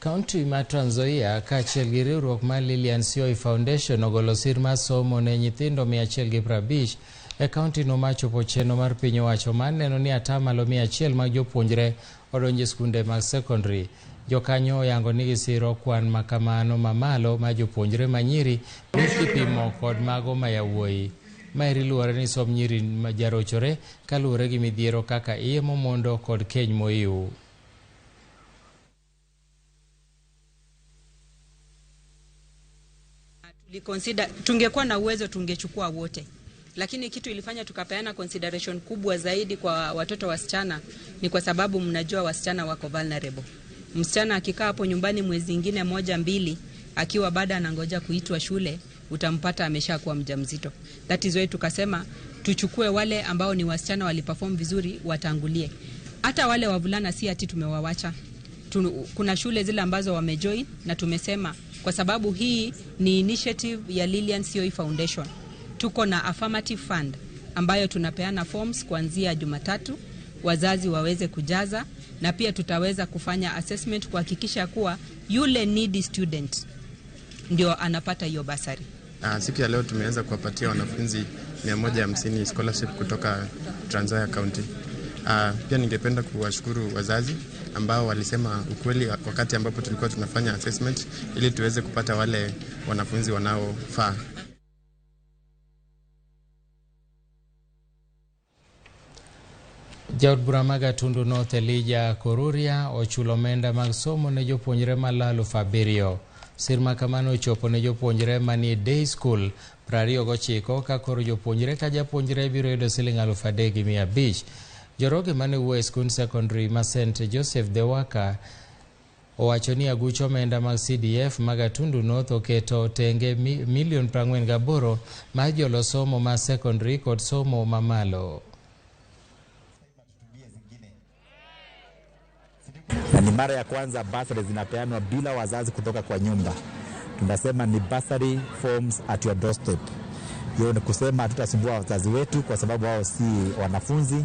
Kaunti ma Trans Nzoia kaachiel gi riwruok mar Lilian Sioi Foundation ogolo sir mar somo ne nyithindo 150 e kaunti no machopo chenro mar piny owacho mar neno ni atamalo 100 mag jopuonjre odonjo e skunde mag sekondari. Jokanyo oyango ni gisiro kwan makamano mamalo mar jopuonjre manyiri kipimo kod mago ma yawuoyi. Maeri luwore ni somb nyiri jarochore kaluwore gi midhiero kaka iye momondo kod keny moiw. Tuliconsider, tungekuwa na uwezo tungechukua wote, lakini kitu ilifanya tukapeana consideration kubwa zaidi kwa watoto wasichana ni kwa sababu mnajua wasichana wako vulnerable. Msichana akikaa hapo nyumbani mwezi ingine moja mbili, akiwa bado anangoja kuitwa shule, utampata ameshakuwa mjamzito. That is why tukasema tuchukue wale ambao ni wasichana waliperform vizuri watangulie. Hata wale wavulana si ati tumewawacha. Kuna shule zile ambazo wamejoin na tumesema kwa sababu hii ni initiative ya Lilian Sioi Foundation. Tuko na affirmative fund ambayo tunapeana forms kuanzia Jumatatu, wazazi waweze kujaza, na pia tutaweza kufanya assessment kuhakikisha kuwa yule needy student ndio anapata hiyo basari. Siku ya leo tumeweza kuwapatia wanafunzi 150 scholarship kutoka Trans Nzoia County. Pia ningependa kuwashukuru wazazi ambao walisema ukweli wakati ambapo tulikuwa tunafanya assessment ili tuweze kupata wale wanafunzi wanaofaa. Jaod bura ma Gatundu North Elijah Koruria ochulo omenda mag somo ne jopuonjre malalo 7,000. Sir makamano ochopo ne jopuonjre manie day school 29 ka koro jopuonjre ka japuonjre biro yudo siling 3,500. Joroge mane wuoyo e skund secondary ma St Joseph the Worker owacho ni aguch omenda mag CDF ma Gatundu North oketo tenge milion 48 mar jolo somo ma secondary kod somo mamalo. Na ni mara ya kwanza bursary zinapeanwa bila wazazi kutoka kwa nyumba. Tunasema ni bursary forms at your doorstep. Hiyo ni kusema hatutasumbua wazazi wetu kwa sababu wao si wanafunzi na